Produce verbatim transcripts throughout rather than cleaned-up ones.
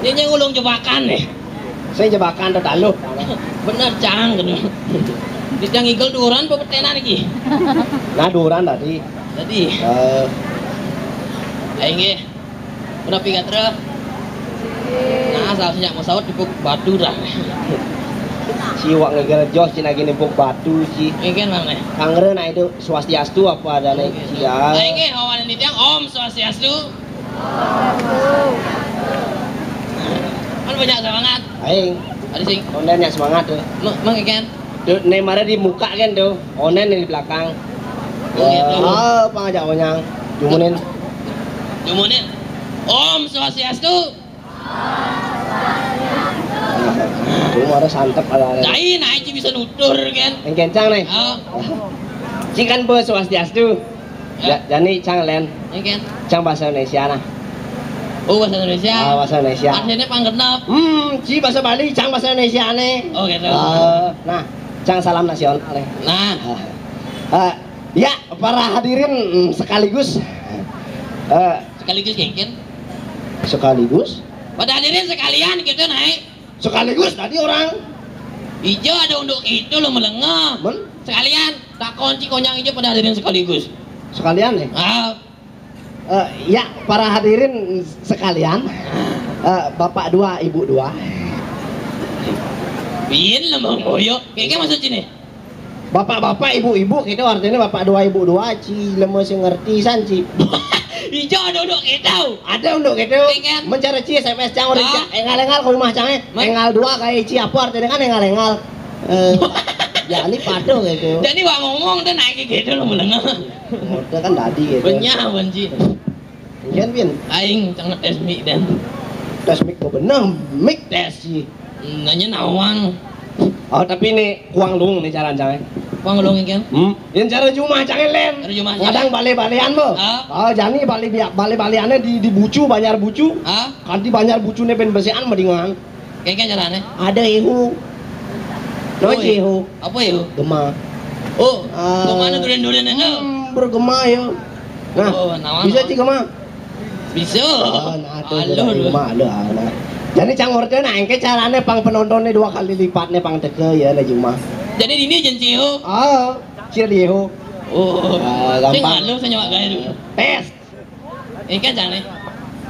Ini ngulung jebakan nih. Saya jebakan tetaluh. Bener, Cang, kena. Di tiang igel duran apa betenan iki? Nah, duran tadi. Tadi. Eh. Ayo nggih. Udah pikat, Re? Nah, salah sejak mau saut tepuk batu dah. Siwak ngeger jos, cina gini puk batu, ci. Ini kan, Mang, nih. Kangre, nah, itu swastiastu apa ada nih? Iya. Ayo nggih, hawan ini tiang, Om Swastiastu. Kan banyak semangat. Aing. Ada sing. Online yang semangat tuh. Mang, Mang, ikan. Tuh, nih, mara di muka kan tuh. Online yang di belakang. Oh, gitu. Oh, pangajak onyang. Jumunin. Jumunin. Om Swastiastu. Cuma ada santep ada. Lain, aja bisa nutur kan. Yang kencang nih. Oh. Sing kan bos Swastiastu. Ya. Ja-, jani cang len. Ya, kan? Cang bahasa Indonesia nah. Oh, bahasa Indonesia. Ah, bahasa Indonesia. Artinya panggenep. Hmm, ci bahasa Bali, cang bahasa Indonesia nih. Oh, gitu. Ah, nah, cang salam nasional nih. Nah. Ah. Ah, ya, para hadirin, mm, sekaligus. Eh, sekaligus, Kengken. Sekaligus? Pada hadirin sekalian gitu, naik. Sekaligus tadi orang. Ijo ada unduk itu lo melengah. Men? Sekalian, tak kunci konyang ijo pada hadirin sekaligus. Sekalian nih. Ah. Eh, ya, para hadirin sekalian, eh, bapak dua, ibu dua. Biin lo mau ngoyo. Kayak maksud sini. Bapak-bapak, ibu-ibu, kita artinya bapak dua, ibu dua, ci leme sing ngerti san, ci. Ijo ada unduk gitu. Ada unduk gitu. Iya, kan? Mencari ci S M S cang orang. Ah. Cak, engal-engal ke rumah cang, eh. Engal dua kayak ci apa artinya kan engal-engal. Eh, ya, ini patuh gitu. Jadi wak ngomong tuh naik gitu lo melengah. Ngode kan tadi gitu. Benyah, benci. Yen, Pin? Aing cang ngetes mic dan. Tes mic kok bener, mic tes sih. Hmm, nanya nawang. Oh, tapi ini kuang lung nih cara cang. Kuang lung ikan? Hmm. Yang cara cuma cang len. Cara cuma. Kadang bale-balean, Bo. Ah. Oh, jani bale-, bale-baleannya di, di bucu, banyak bucu. Ah. Kanti banyak bucunya ben besean mendingan. Kayak caranya? Ada ihu. No, oh, iya. Ihu. Apa ihu? Gema. Oh, ah, gema anu duren-duren itu? Hmm, bergema ya. Nah, oh, nawang, bisa nawang. Ci gema? Bisa. Oh, nah, tuh, halo, gema, halo, ah, nah. Jadi cang ngerti nah, engke caranya pang penontonnya dua kali lipatnya pang teke ya, nah, cuma. Jadi ini jenci ihu? Oh, cil ihu. Oh. Ah, gampang. Sing halo, sing nyawak gaya dulu. Tes. Ini kan jangan nih.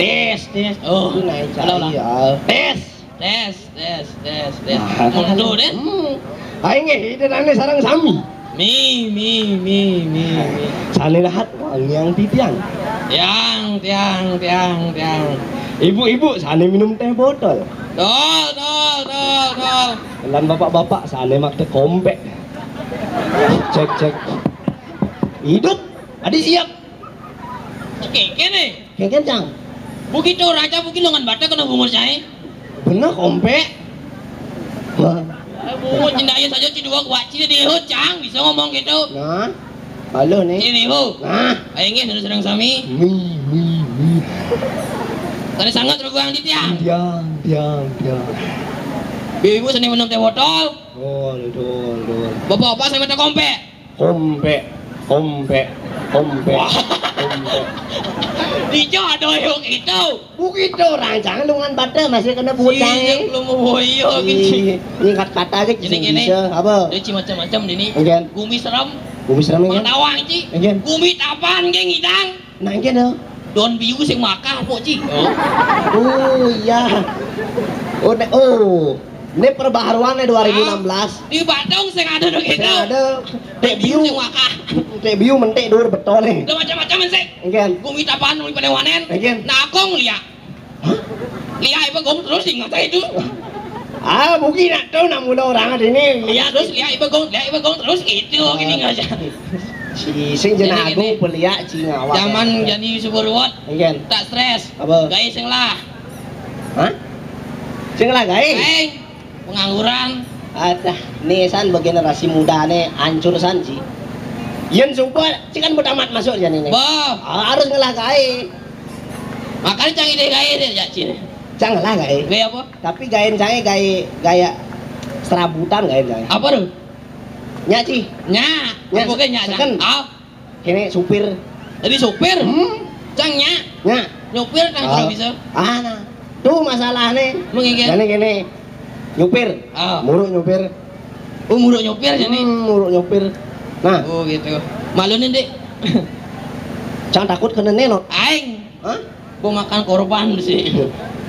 Tes, tes. Oh, itu naik ulang, ulang. Iya. Tes. Tes, tes, tes, tes. Nah, mundur deh. Hmm. Aing nggih, ide ane sareng sami. Mi, mi, mi, mi, mi. Sane lahat wangiang titiang. Tiang, tiang, tiang, tiang. Ibu-ibu, sane minum teh botol. Tol, tol, tol, tol. Lan bapak-bapak, sane mak teh kompek. Cek, cek. Hidup, adi siap. Kengken nih. Kengken, Cang. Buki tuh raja, buki lengan bata kena bungut saya. Bener, kompe. Wah. Eh, bungut cindaya saja ci dua kuat ci dihut, Cang. Bisa ngomong gitu. Nah, halo nih. Ci dihut. Nah. Ayo nggih, sedang sami. Mi, mi, mi. Tadi sangat terguang di tiang. Tiang, tiang, tiang. Ibu seni minum teh botol. Dol, dol, dol. Bapak-bapak saya minta kompe. Kompe, kompe, kompe, wah, kompe. Dijo ada yang itu. Begitu orang jangan dengan bata masih kena butang. Iya, belum mau iya, gitu. Nyikat kata aja gini, gini. Bisa apa? Dia ci macam-macam di ini. Enggak. Gumi serem. Gumi serem, ya? Mang tawang, ci. Enggak. Gumi tapan, geng idang. Nah, engke no. Don biu sing makah, Pok, ci. Oh. Oh, iya. Oh, ne-, oh. Ini perbaharuan nih dua ribu enam belas. Ah, di Badung sing ada dong gitu. Sing ada. Tek biu. Sing makah. Tek biu mentek dur betul nih. Udah macam-macam sih. Engke. Gumi tapan, gumi panewanen. Engke. Nah, aku ngeliat. Hah? Lihat ibu gong terus ingat saya itu. Ah, mungkin nak tahu nak mula orang ada ini. Lihat terus, lihat ibu gong, lihat ibu gong terus gitu. Ah, gini aja. Si sing jenah aku peliak ci ngawak. Zaman jadi subur ruwet. Iya. Tak stres. Apa? Gawe sing lah. Hah? Sing lah gawe? Gawe. Pengangguran. Adah, nih san bagi generasi muda nih hancur san ci. Yen sumpah, ci kan tamat masuk jani nih. Bah. Ah, harus ngelah gawe. Makanya cang ide gawe deh, ya, ci. Cang ngelah gawe. Gawe apa? Tapi gawe cang gawe gaya serabutan gawe cang. Apa tuh? Nyak ci. Nyak. Nyak. Apa ke nyak, seken. Nyak? Ah. Kene supir. Jadi supir? Hmm. Cang nyak. Nyak. Nyupir kan, ah, bisa. Ah, nah. Tuh masalahnya. Mengingin. Jadi gini, nyupir. Ah. Muruk nyupir. Oh, muruk nyupir jadi. Hmm, muruk nyupir. Nah. Oh, gitu. Malu nih, Dik. Jangan takut kena nenot. Aing. Hah? Mau makan korban sih.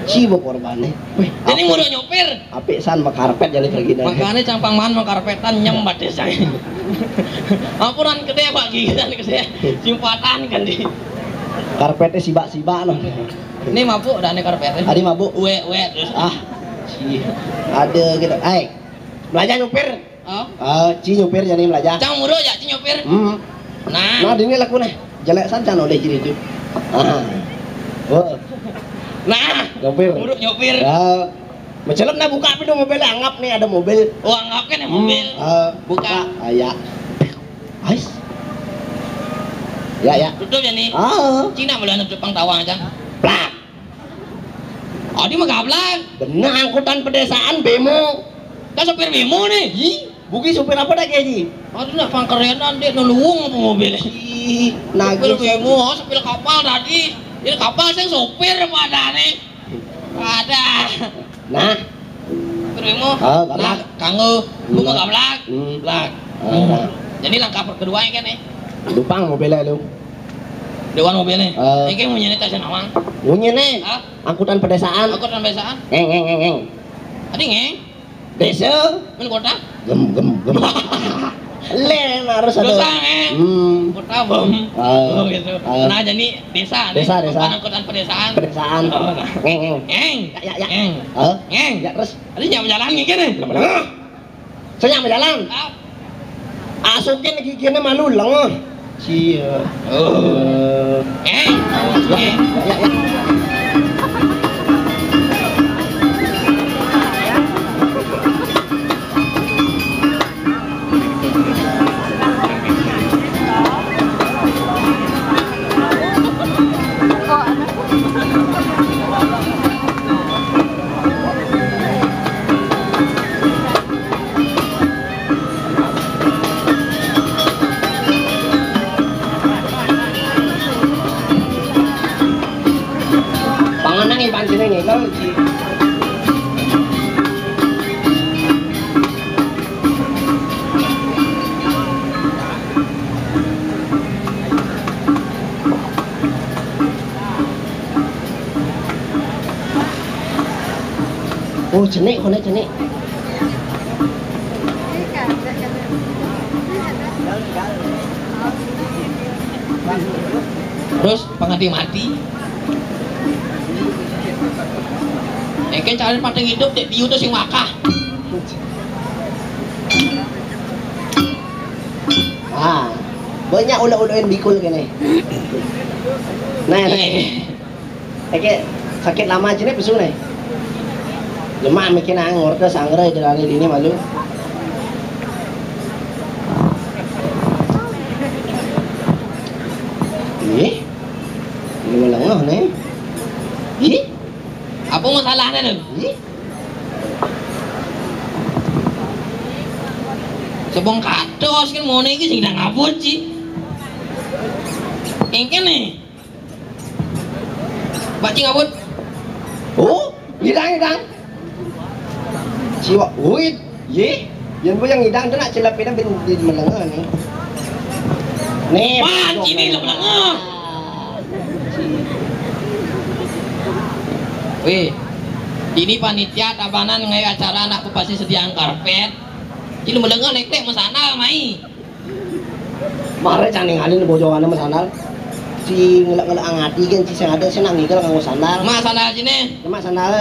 Si mau korban nih. Wih, jadi muruk nyupir. Apik san makarpet jadi pergi dah. Makanya campang man makarpetan nyem batis saya. Apuran gede, Pak, gigitan gede. Simpatan kan di. Karpetnya sibak-sibak loh. Ini mabuk dah nih karpetnya. Tadi mabuk. Wet, wet terus. Ah, si ada gitu. Ai, belajar nyupir. Oh. Ah, ci nyupir jadi belajar. Cang muruk ya ci nyupir. Hmm. Nah. Nah, ini laku nah. Jelek saja oleh jadi itu. Ah. Oh. Nah. Nyupir. Muruk nyupir. Ya. Mencelep nah buka pintu mobil, anggap nih ada mobil. Oh, anggap kan ya mobil. Ah, buka. Ah, ya. Ais. Ya, ya. Tutup ya nih. Ah. Cina malah nutup pang tawang aja. Plak. Adi mah gablak. Bener angkutan pedesaan bemo. Kan sopir bemo nih. Ih, buki sopir apa dah kayak ji? Aduh, nak pangkerenan dek nuluwung apa mobil? Ih, sopir nagih bemo, sopir kapal tadi. Ini kapal saya sopir pada nih. Ada. Nah. Sopir bemo. Oh, gablak. Nah, kanggo. Bunga gablak. Hmm. Blak. Ah, nah. Jadi langkah kedua ini kan nih. Lupang mobilnya lu. Dewan mobilnya. Eh. Ini kayak punya nih tasnya nawang. Punya nih. Hah? Angkutan pedesaan. Angkutan pedesaan. Ngeng, ngeng, ngeng, ngeng. Tadi ngeng. Desa. Main kota. Gem, gem, gem. Lain harus ada. Dosa, ngeng. Hmm. Kota bom. Ah. Oh, gitu. Ah. Nah, jadi desa nih. Desa, desa. Angkutan pedesaan. Pedesaan. Oh, nah. Ngeng, ngeng. Ngeng. Ya, ya, ya. Ngeng. Hah? Ngeng. Ya, terus? Tadi nyampe jalan ngeng nih. Lama-lama. Saya nyampe jalan. Asukin gigine malu lengoh. Cia. Oh. Eh. Eh. Panganang iban sini nih, kalau si Oh, cenik, kono cenik. Terus pengati mati. Eke cari pating hidup dek biu tuh sing wakah. Ah, banyak ulo-ulo yang bikul kene. Nah, nah. Eke sakit lama cine pesu nih. Lemak mikir nang ngorta sangrai dari dini malu. Ih, ini malah ngeh nih. Ih, apa masalahnya tuh? Ih. Sebong kados kan mau nih sing ngabut sih. Engke nih. Bacing abut. Oh, ngidang, ngidang. Siwa, wait, ye. Yang gue yang ngidang, dia nak celap ini bin, bin melengah nih. Nih, Pan, sini lo melengah. Weh, ini panitia tabanan ngai acara anak pasti sediaan karpet. Ini melengah nek nek mesana mai. Mare cang ningalin bojongan sama sandal. Si ngelak-ngelak angati kan si sing ada sing nang ngigel nganggo sandal. Mak sandal sini. Mak sandal.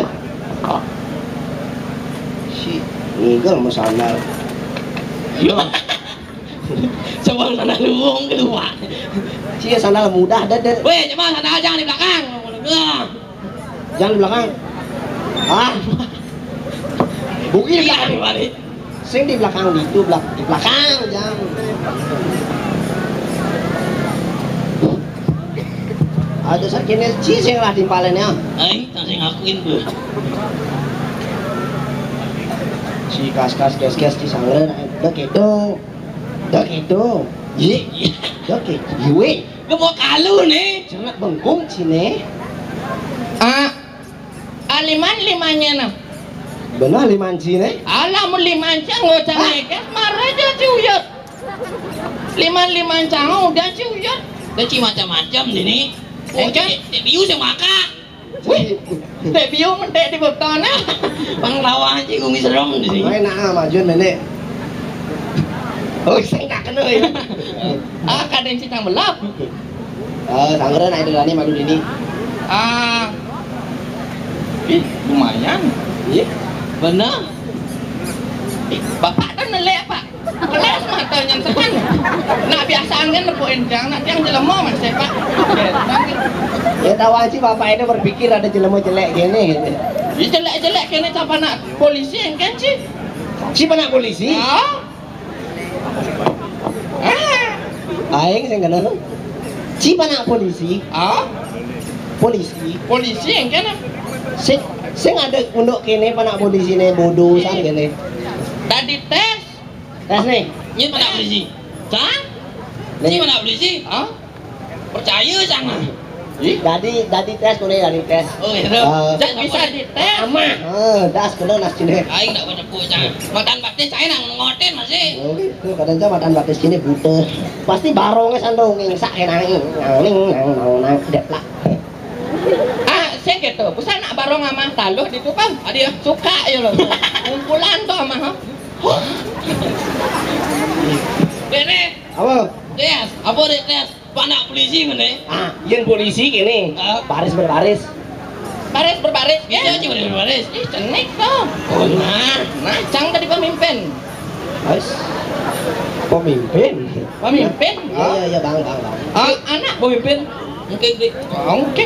Si ngigel sama sandal. Iya. Coba sandal luwung gitu, Pak. Si sandal mudah, deh, deh. Weh, coba sandal jangan di belakang. Jangan di belakang. Ah. Buki di belakang. Iya, balik. Sing di belakang gitu, belak di belakang, jangan. Ada sakitnya ci sing lah timpalen ya. Ai, tak sing akuin tuh. Si kas-kas kes-kes di sangre, nah, udah gitu. Udah gitu. Ye, udah gitu. Iwe. Gue mau kalu nih. Jangan bengkung sini. Ah. Liman-limannya nah. Beneh liman ci né? Alah, mun liman ci nggo cang ngékét, mara ja ci uyut. Liman-liman cang udah ci uyut. Lah ci macam-macam dini. Oh, éngkén? Dek, dek biu sing maka. Wih, dek biu mentek di botona. Pang lawan ci gumi serem dini. Main nah, majuan méné. Oh, sing tak kena ya. Ah, kadén ci cang belap. Eh, sanggeran ayo dulani malu dini. Ah. Ih, lumayan. Iya. Beneh. Ih, bapak kan nelék, Pak. Kelas mata nyen sepan. Nak biasaan kan nepuk enjang, nak tiang jelema masih, Pak. Ya, tahu aja bapak ini berpikir ada jelema jelek gini gitu. Ih, jelek-jelek kéné cang panak polisi éngkén ci. Ci panak polisi? Ah. Aing sing kenal. Ci panak polisi. Ah? Polisi. Polisi éngkén? Sing, sing ada unduk kéné panak polisi né bodoh san kéné. Tadi tes. Tes nih. Ini panak polisi. Cang? Nih. Ini panak polisi. Ah? Percaya cang mah. Ih, tadi, tadi tes kuné, tadi tes. Oh, iya. Eh. Cang bisa dites. Amah. Eh, das kuné nas ciné. Aing ndak bertepuk cang. Matan batis aing nang ngotin masih. Oh, gitu. Kadang cang matan batis ciné buta. Pasti barongnya sandung ngingsak ya nang nang nang nang nang deplak. Ah, sing gitu. Busan nak barong amah taluh ditu, Bang. Ada ya? Suka ya lo. Kumpulan tuh amah. Dene. Apa? Tes, apa dek tes? Panak polisi mana? Ah, yén polisi gini. Ah. Baris berbaris. Baris berbaris. Iya, cuma baris berbaris. Ih, cenik tuh. Oh, nah, nah, cang tadi pemimpin. Guys. Pemimpin. Pemimpin? Iya, iya, iya, Bang, Bang, Bang. Ah, anak pemimpin. Oke, oke. Oke.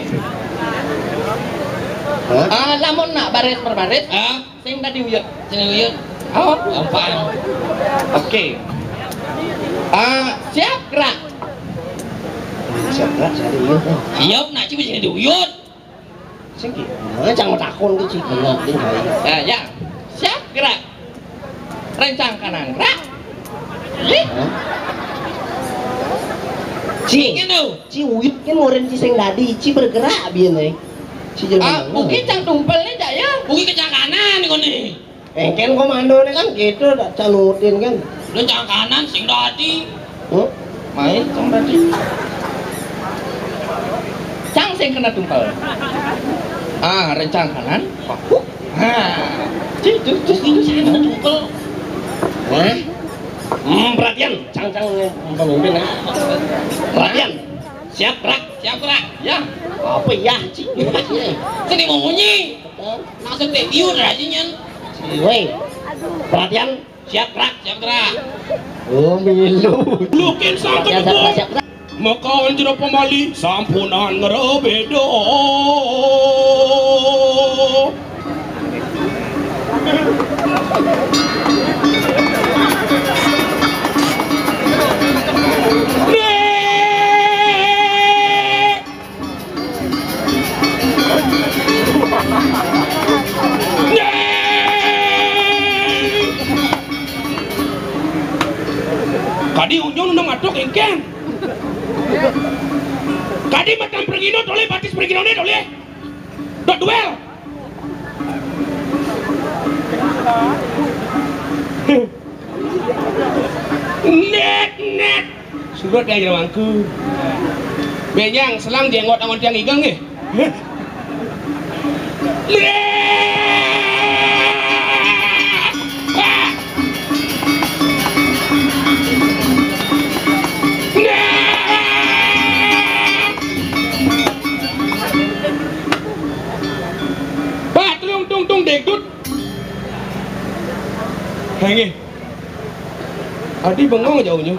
Hah? Ah, lamun nak baris berbaris. Ah. Sing tadi uyut. Sing uyut. Oh, gampang. Oke. Ah, siap gerak. Siap gerak, saya uyut. Siap, nak ci bisa diuyut. Sing ki. Nah, cang takon ki ci. Bener, ting, hai. Ya, ya. Siap gerak. Rencang kanan gerak. Ih. Hah? Ci. Ngene. Ci uyut kan ngoren ci sing tadi, ci bergerak biyen, eh. Ci jalan. Ah, mungkin cang tumpel nih, Cak, ya. Mungkin ke cang kanan nih, kono. Engken komandoné kan gitu, tak canutin kan. Lu cang kanan sing tadi. Huh? Main cang tadi. Cang sing kena tumpel. Ah, rencang kanan. Paku. Ah. Itu, itu, itu sing kena tumpel. Hah? Hmm, perhatian. Cang, cang, pemimpin ya. Perhatian. Siap gerak. Siap gerak. Ya. Apa ya, cing? Sini mau munyi. Langsung deh, biur aja nyen. Woi, perhatian, siap gerak. Siap gerak. Oh, milu. Lukin sang kedua. Siap gerak. Makaon jero pemali sampunan ngrabeda. Kadi unyun nang matuk engken. Kadi matan pergino toleh, batis perginoné toleh. Dot duel. Net, net. Surut ya jero mangku. Benyang selang jenggot angon tiang igeng nggih. Pak, tung, tung, tung, dangdut. Hengé. Adi bengong jauhnya.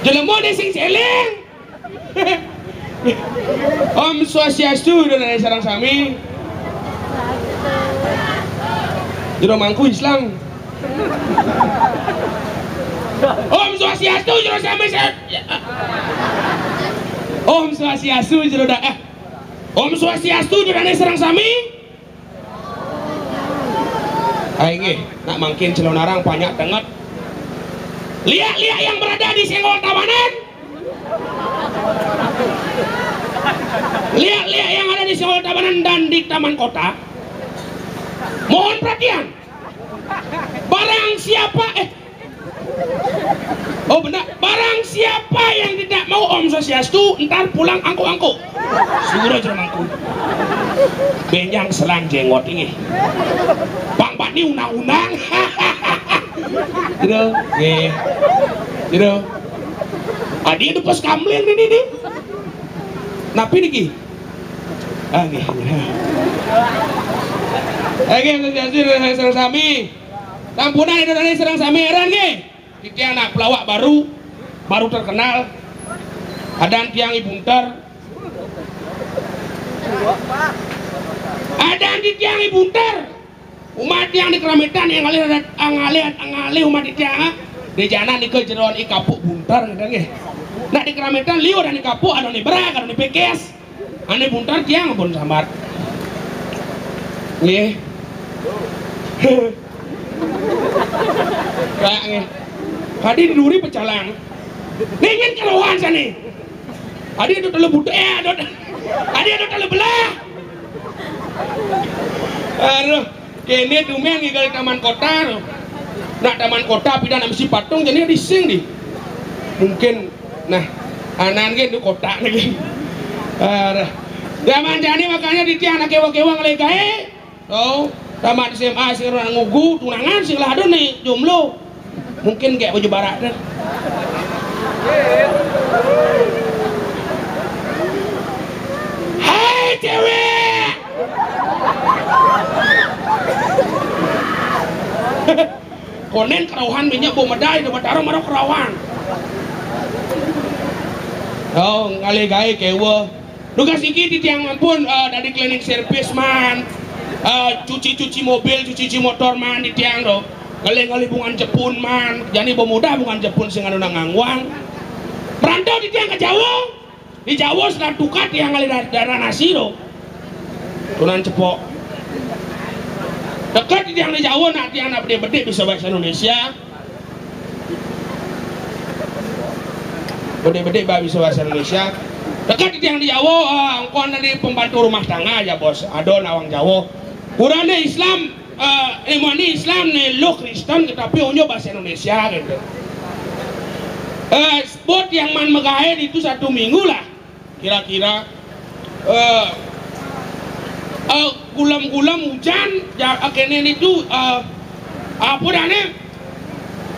Jelema dé sing seling. Om Swastiastu, Ida dané sareng sami. Jero mangku Islam. Om Swastiastu, jero sami se-, Om Swastiastu, jero da-, eh. Om Swastiastu, Ida dané sareng sami. Ai nggih, nak mangkin celonarang banyak banget. Liak-liak yang berada di Senggol Tabanan. Liak-liak yang ada di Senggol Tabanan dan di Taman Kota. Mohon perhatian. Barang siapa, eh, oh, benar, barang siapa yang tidak mau Om Swastiastu, ntar pulang angkuk-angkuk. Suruh aja mangku. Benjang selang jenggot ini. Bang Bani undang-undang. Gitu, nggih. Gitu. Adi itu pas kamling ini nih. Napi niki? Ah, nggih. Oke, Om Swastiastu, sareng sami. Sampunan, Ida dané sareng sami, éran nggih. Titiang nak pelawak baru, baru terkenal. Adan tiang I Bunter. Adan titiang I Bunter. Umat tiang di Kerametan yang ngalih, ngalih, ngalih umat tiang, ah. Di jana nika jeroan I Kapuk Bunter, gitu nggih. Nak di Kerametan liu adan I Kapuk, adan I Berak, adan I Pekes. Ané Bunter tiang pun sambat. Nggih. Kak nggih. Tadi di duri pecalang. Nih, nyen kerohan sané. Adi itu telu butuh, eh, aduh. Adi itu telu belah. Aduh, kéné tumén ngigal taman kota to. Nak taman kota pidan mesti patung, jadi dising di. Mungkin, nah, anan gé di kota lagi. Aduh. Zaman jani makanya di tiang anak kéwa-kéwa ngalih gaé. Oh, tamat S M A sing ora ngugu, tunangan sing lah aduh nih jomblo. Mungkin kayak baju barak deh. Hai cewek. Konen kerauhan minyak bau medai, udah batara marau kerauhan. Oh, ngalih gaé kéwa. Dugas iki titiang ampun, eh, dari cleaning service man. Eh, cuci-cuci mobil, cuci-cuci motor man titiang to. Ngalih-ngalih bungan jepun man. Jani pemuda bungan jepun sing anu nang ngangwang. Merantau titiang ke Jawa. Di Jawa senar tukat tiang ngalih da-, darah nasi to. Tunan cepok. Deket tiang di Jawa nak tiang nak bedik-bedik bisa bahasa Indonesia. Bedik-bedik ba bisa bahasa Indonesia. Deket tiang di Jawa, eh, engkon dari pembantu rumah tangga ya, Bos. Ada nawang Jawa. Kurane Islam, eh, eh, mani Islam nih, lo Kristen, tetapi onyo bahasa Indonesia gitu. Eh, buat yang man megaen itu satu minggu lah, kira-kira. Eh, eh, gulem-gulem hujan, ya, eh, kene itu, eh, apa dane?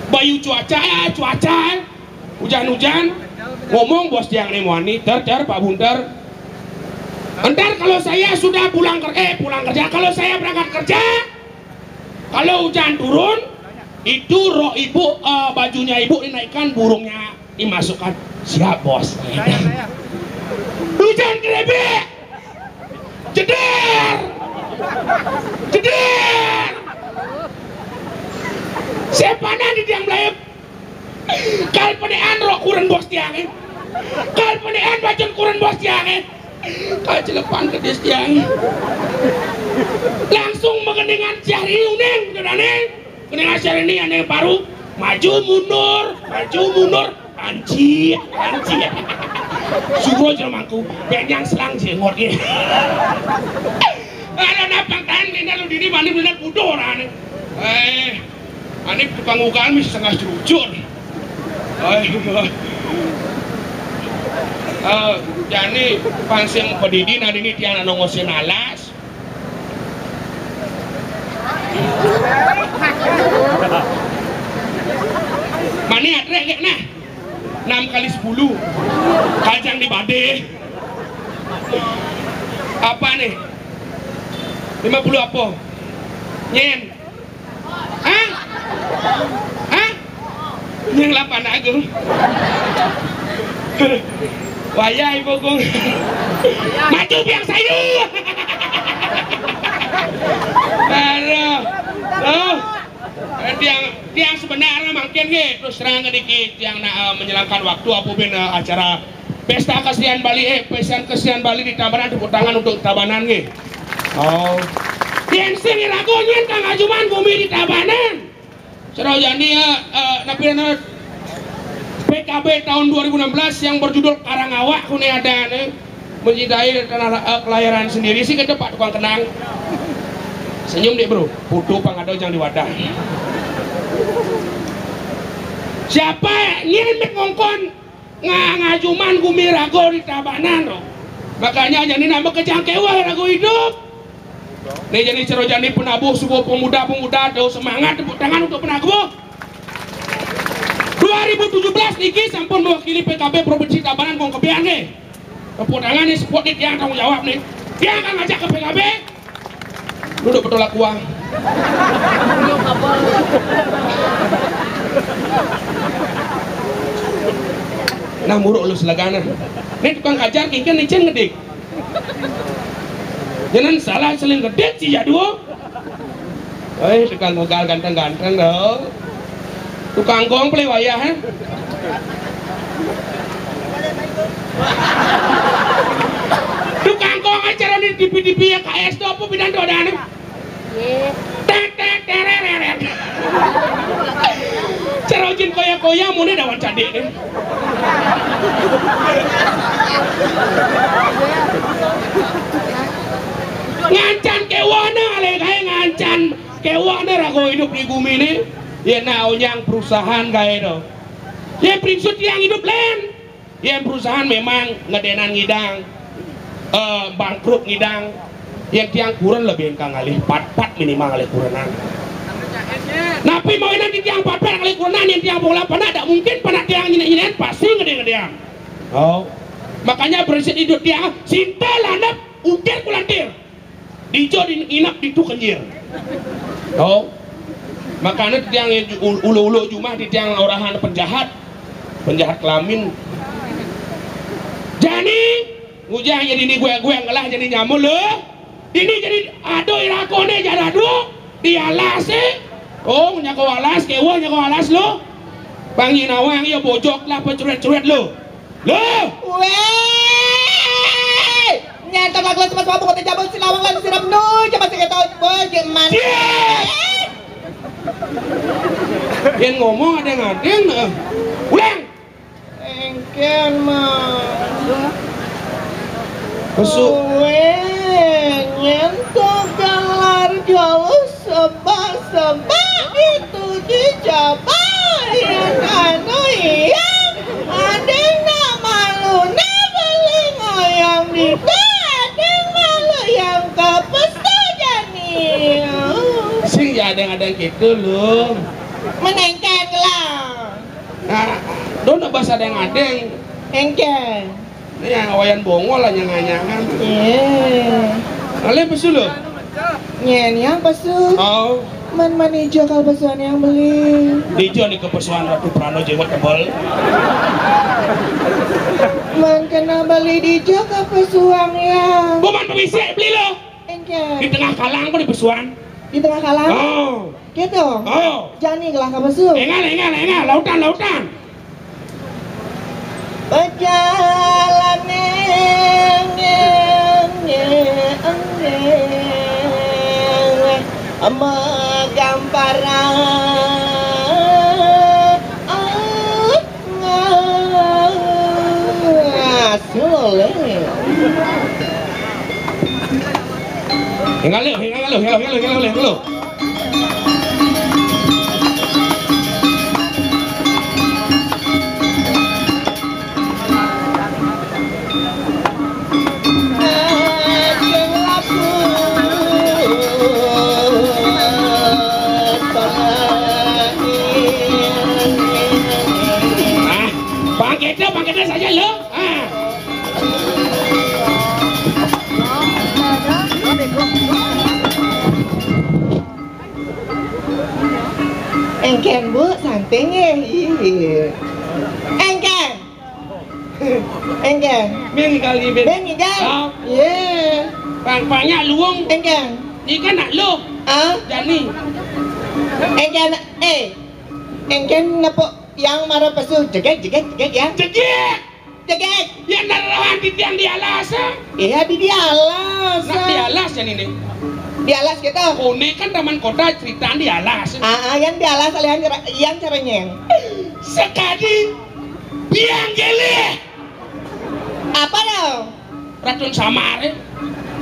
Bayu cuaca, eh, cuaca, eh. Hujan-hujan, ngomong bos tiang nih, muani, ter, ter, Pak Bunter. Entar kalau saya sudah pulang ker-, eh, pulang kerja, kalau saya berangkat kerja, kalau hujan turun, itu roh ibu, eh, bajunya ibu dinaikkan, burungnya dimasukkan. Siap, bos. Hujan kerebek, jeder, jeder. Sepanan di tiang belai. Kal penean rok kuren bos tiang, eh. Kal penean bacon kuren bos tiang, eh. Kal celepan kedis tiang. Langsung mengeningan Syahrini uning, jodane. Keningan Syahrini ane baru. Maju mundur, maju mundur. Anjir, anjir. Suro jeremangku, benyang selang jengot, eh. Ada napang tahan, benda lu diri, mandi benda budo, ane. Eh. Ane tukang ukahan mesti setengah cucur. Ayo. Eh, jani pansing pedidi nadini tiang nongosin alas. Mani atre kek nah. Enam kali sepuluh. Kacang di bade. Apa nih? Lima puluh apa? Nyen. Hah? Hah? Yang lapan agung. Wayah ibu kong. Maju biang sayu. Aduh. Tuh. Eh, tiang, tiang sebenarnya mungkin nggih, terus terang sedikit, tiang nak, eh, menghilangkan waktu apa ben, eh, acara Pesta Kesenian Bali, eh, Pesta Kesenian Bali di Tabanan, tepuk tangan untuk Tabanan nggih. Oh. Yen sing ragu nyen Kang Ajuman bumi di Tabanan. Serau jani ya, eh, napi dana P K B tahun dua ribu enam belas yang berjudul Karang Awak kune ada nih, mencintai tanah, eh, kelahiran sendiri sih, kata Pak Tukang Kenang. Senyum, Dik, Bro. Foto pang ada jang di wadah. Siapa nyén mik ngongkon nga-, ngajuman gumi rago di Tabanan, no? Makanya jani nambah kejang kéweh rago idup. Né jani caro jani penabuh suba pemuda-pemuda do semangat, tepuk tangan untuk penabuh. Dua ribu tujuh belas niki sampun mewakili P K B Provinsi Tabanan kong kebian nggih. Tepuk tangan nih, support nih, tiang tanggung jawab nih. Tiang akan ngajak ke P K B. Duduk betul aku, ah. Nah, muruk lu selegana. Nih tukang kajar kingkin licin ngedik. Jangan salah seling ngedik si jadul. Eh, tukang gogal ganteng-ganteng dong. Tukang gong pelih wayah, eh. Tukang gong acara di T V-T V ya, K S tuh apa bidan tuh ada anu? Tek, tek, terereret. Cara jin koya-koya mune dawan cadik nih. Ngancan kéweh né, alé gaé ngancan kéweh né rago idup di gumi né. Yén onyang perusahaan gaé to. Yén prinsip tiang idup lén. Yén perusahaan memang ngedénan ngidang, eh, bangkrut ngidang. Yén tiang kuren lebih engkang ngalih pat-pat minimal ngalih kurenan. Napi mawinan tiang pat-pat ngalih kurenan, yén tiang bola panak, dak mungkin panak tiang nyenék-nyenék, pasti ngedé-ngedéan. Oh. Makanya prinsip idup tiang, sinta landep, ungkir kulantir. Dijo di inap ditu kenyir. Oh. Makanya tiang ulu-ulu jumah di tiang orahan penjahat. Penjahat kelamin. Jani, ngujang jadi ni gueng-gueng lah jadi nyamul lo. Ini jadi ado irakone jaradu di alas eh. Oh, nyako alas, kéweh nyako alas lo. Bang Nyinawang ya bojok lah pecuret-curet lo. Loh! Wéh! Nyantak lagi sama sama bukan jabal silawang lagi siram no, coba saya tahu boy gimana? Cik! Yén ngomong adéng-adéng, eh. Ulang! Engkén mah. Besuk. Wéh, nyentuh galar jauh. Sebab-sebab itu dicapai yang anu iya, adéng nak malu nak beli ngoyong di adéng malu yang ke pesta jani. Sing ya adéng-adéng gitu lo. Menengkek lah. Nah, dona bahasa adéng-adéng. Engkén. Ini yang awayan bongol lah, nyangan-nyangan. Iya. Alé pesu lo. Nyén yang pesu. Oh. Man, man ijo kalau pesuan yang beli. Ijo nih kepesuan Ratu Prano jenggot tebel. Man kena beli di ijo kepesuan yang. Bukan pemisik beli lo. Engkén. Di tengah kalang apa di pesuan? Di tengah kalang? Oh. Gitu? Oh. Jani gelah ka pesu. Engal, engal, engal. Lautan, lautan. Pejalan neng, neng, neng, neng, megamparan. Ah, ah, soleh. Hinga lu, hinga lu, hinga lu, hinga lu, hinga lu. Ah, bangkit dah, bangkit dah saja lo. Ah. Engkén, Bu, santai nggih. Iya. Engkén. Engkén. Mén kali, mén. Mén ngigal. Ah. Iya. Pang-, pangnya luung. Engkén. Ikan nak lu. Ah? Jani. Engkén, eh. Engkén nepuk yang mara pesu. Jegek, jegek, jegek ya. Jegek. Jegek. Yén rohan titiang di alas, ah. Iya, di, di alas. Nah, di alas ya ini. Di alas gitu. Koné kan taman kota, cerita di alas. Ah, ah, yang di alas, yang cara, yang caranya. Sekali biang gelih. Apa dong? Racun samar, eh.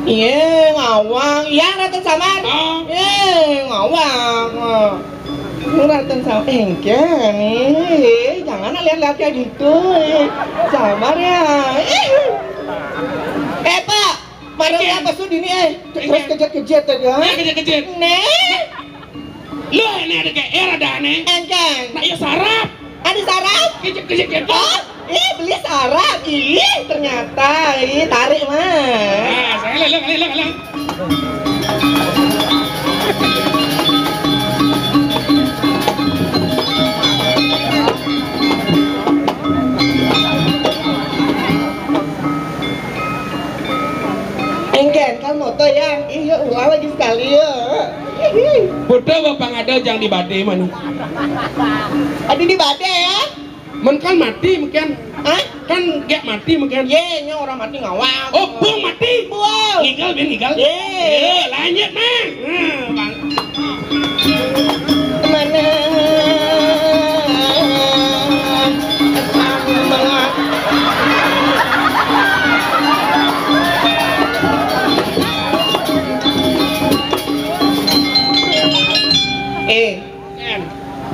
Iya, ngawang. Iya, Raden Samar. Oh. Iya, ngawang. Raden Samar, engken nih. Jangan lihat-lihat kayak gitu. Eh. Samar ya. Eh, Pak. Marah apa sud ini, eh? Terus kejut-kejut tadi, ha? Nah, kejut-kejut. Nih. Lu ini ada G R ada aneh. Engken. Nah, iya sarap. Ada sarap? Kejut-kejut gitu. Oh, ih, beli sarap. Ih, ternyata. Ih, tarik mah. Nah, saya lele, lele, lele. Engken, kan moto ya. Ih, yuk ulang lagi sekali yuk. Hihi. Foto bapak ada jang di badai mana? Aduh, di badai ya? Men kan mati mungkin. Hah? Kan gak mati mungkin. Ye, nya orang mati ngawang. Oh, buang mati. Buang. Ngigal, biar ngigal. Ye. Ye, lanjut, Mang. Nah, Bang. Mana? Eh, Em.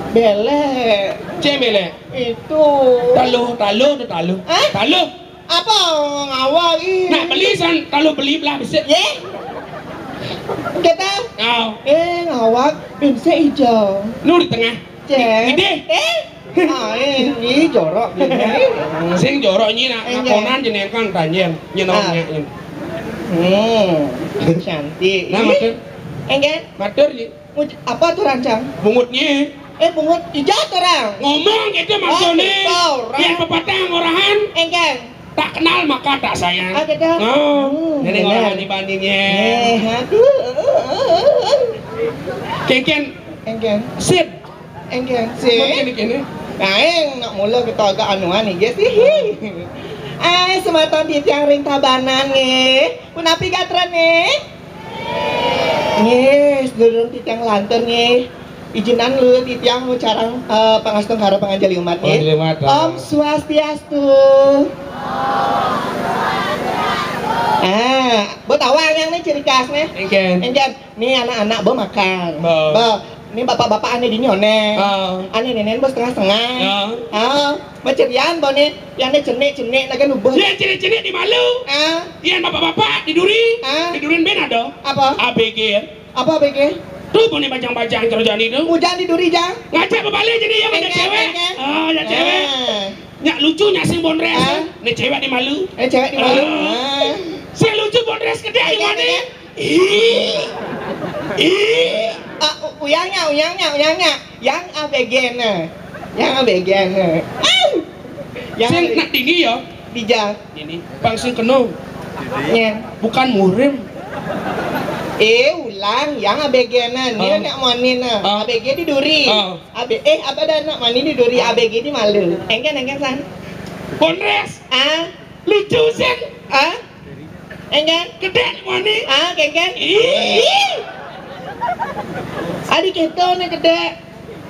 Bele. Cemele. Itu. Taluh, taluh, tu taluh. Hah? Taluh. Apa ngawal ih? Nak beli san, taluh beli belah besar. Ye? Kata? Oh. Eh, ngawal, bense hijau. Nu di tengah. Cek. Di, di. Eh? Ah, eh, ih, jorok. Sing jorok nyi nak, eh, nak konan jeneng kang tanjeng. Nyenong ah. Nyak, nyen. Hmm, cantik. Nah, ih. Matur. Engke? Matur, Ji. Muj-, apa tuh rancang? Bungutnya. Eh, bungut ijat orang. Ngomong gitu maksudnya. Oh, gitu, orang. Biar pepatah ngorahan. Engke. Tak kenal maka tak sayang. Ah, gitu. Oh, hmm, nenek bener. Ngorahan dibandingnya. Eh, aduh. Kengken. Engke. Sid. Engke. Sid. Kene, kene. Nah, yang nak mula kita agak anuan nih, guys. Hihi. Ai, sematan titiang ring Tabanan nih. Punapi gatra nih? Nggih, sedulur titiang lantur nggih. Izinan dulu titiang ngucarang, eh, pangastungkara panganjali umat nggih. Panganjali umat, ah. Om Swastiastu. Ah, bo tawang yang nih ciri khasnya. Engken. Engken. Nih anak-anak bo makan. Bo. Bo. Nih bapak-bapak ane dini one. Ah. Ane nenen bo setengah-setengah. Ya. Ah. Macerian bo nih, yang nih cenik-cenik lagi nubuh. Yang cenik-cenik di malu. Ah. Yang bapak-bapak di duri. Ah. Di duri ben ada. Apa? A B G. Apa A B G? Tuh bo nih bajang-bajang kerjaan itu. Hujan di duri jang. Ngajak berbalik jadi yang ada cewek. Engke. Oh, ada cewek. Ah. Nyak lucu nyak sing bondres. Ah. Nih cewek di malu. Eh, cewek di malu. Ah. Ah. Sing lucu bondres gede di mana? Ih. Ih. Ah, u-, uyangnya, uyangnya, uyangnya. Yang A B G na. Yang A B G na. Ah. Yang sing nak tinggi ya? Dija. Ini pang sing kena. Nyen. Bukan murim. Eh, ulang. Yang A B G na. Nih nak mani na. Ah. A B G di duri. Ah. A B, eh, apa dah nak mani di duri? A B G di malu. Engken, engken san. Bondres. Ah. Lucu sih. Ah? Engken? Kedek mani. Ah, kengken? Ih. Adi kita ni kedek.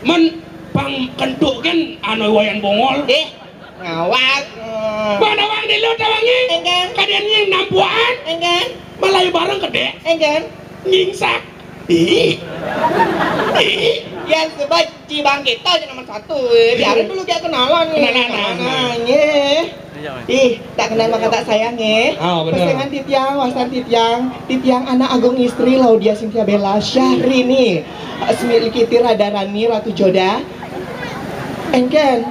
Men pang kentuk kan anu wayan bongol. Eh, ngawak. Hmm. Mana wang di lu tawangi? Engken. Kadian yang nampuan. Engken. Malai bareng kedek. Engken. Ngingsak. Ih. Ih. Yang sebab Cibang kita aja nomor satu, eh. Biarin dulu dia kenalan nih. Kenalan, nah, kenalan, nah. Nih. Ih, tak kenal maka tak sayang, eh. Ah, bener. Pesengan titiang, wasan titiang, titiang anak agung istri Laudia Cynthia Bella Syahrini. Asmi Likiti Radharani Ratu Joda. Engken.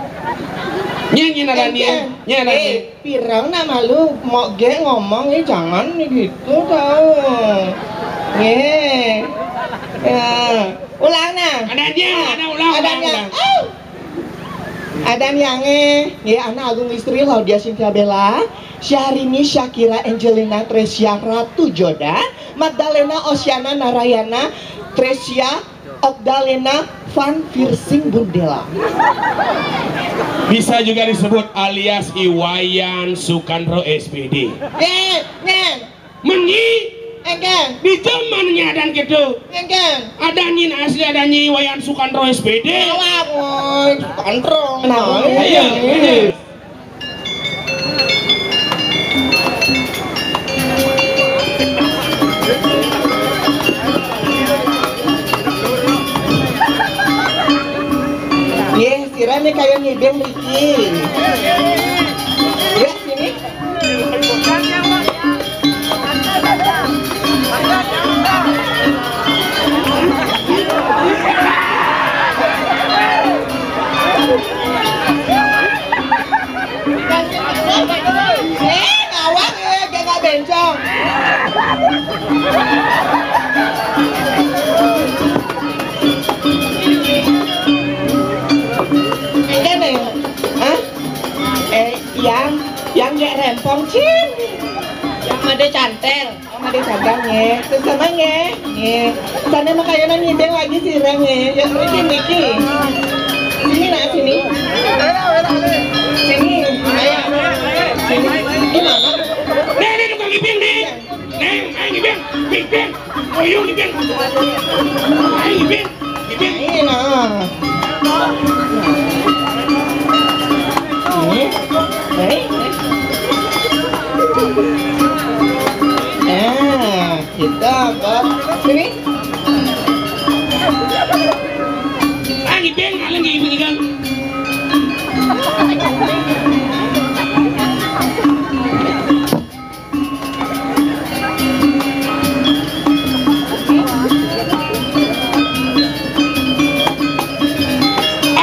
Nyanyi Radharani. Engken. Nyanyi Radharani. Eh, Pirang nak malu, mau ge ngomong, eh, jangan gitu tau. Nggih. Ya. Ulang nah. Ada dia, ada ulang, ada ulang, dia. Ulang. Au. Ada yang eh, nggih, anak agung istri Laudia Cynthia Bella, Syahrini, Syakira, Angelina, Tresia, Ratu Joda, Magdalena, Osyana, Narayana, Tresia, Ogdalena Van Piercing Bundela. Bisa juga disebut alias Iwayan Sukandro S P D. Nggih, nggih. Menyi. Engken. Di zaman nyadan gitu. Engken. Ada nyin asli, ada nyi Iwayan Sukandro S P D. Awak, woi, Sukandro. Kenapa? Ayo, ini. Bang Riki. Ya, sini. Eh, ngawak, eh, gak, gak bencong. Enggak nih. Hah? Eh, yang, yang gak rempong, cing. Yang ada cantel. Om ada sagang, nggih. Terus sama, nggih. Nggih. Sana makayunan ngideng lagi sirah, nggih. Yuk, Riki, Riki. Sini, nak, sini. Sini. Ayo. Sini. Gimana? Nih, nih, tukang ngibing, nih. Nih, ayo ngibing. Ngibing. Oyong ngibing. Ayo ngibing. Ngibing. Ini, nah. Ini. Baik. Nah, kita apa? Sini. Ah, ngibing, alang ngibing, ngibing.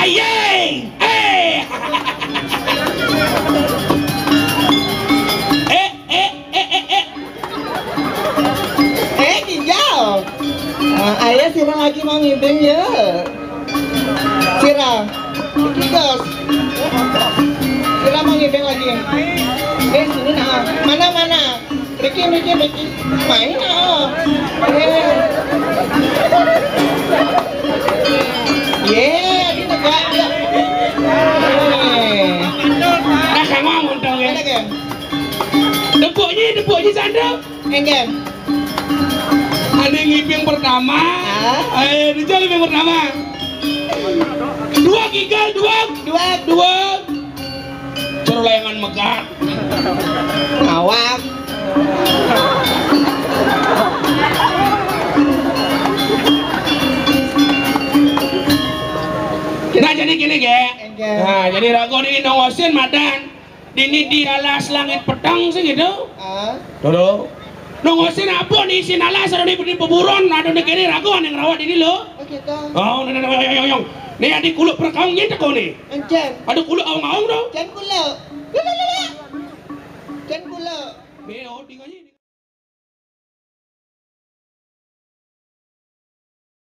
Aye! Eh! Eh, eh, eh, eh, eh. Eh, ginjal. Nah, ayah sira lagi mau ngibing ya. Sira. Tikus. Sira mau ngibing lagi. Eh, sini nah. Mana, mana? Riki, Riki, Riki. Main, oh. Eh. Ye, ini tegak, ya. Eh. Nah, kamu mau dong, ya? Mana, Gen? Tepuknya, tepuknya, Sandra. Enggak. Ada ngibing pertama. Ah? Eh, dijal ngibing pertama. Dua gigal, dua. Dua. Dua. Cara layangan megat. Ngawak. Nah, jadi gini, ge. Enggak. Nah, jadi ragu nih nongosin madan. Dini di alas langit peteng sih gitu. Ah. Dulu. Nongosin apa nih, isin alas, ada di, di peburon, ada di kene ragu, ada yang rawat ini lo. Oh, gitu. Oh, nah, nah, nah, yang, yang, yang. Nih, ada kuluk perkaung nyetek kau nih. Encen. Ada kuluk aung-aung tuh. Jan kuluk. Lala, lala. Jan kuluk. Nih, oh, tinggal ini.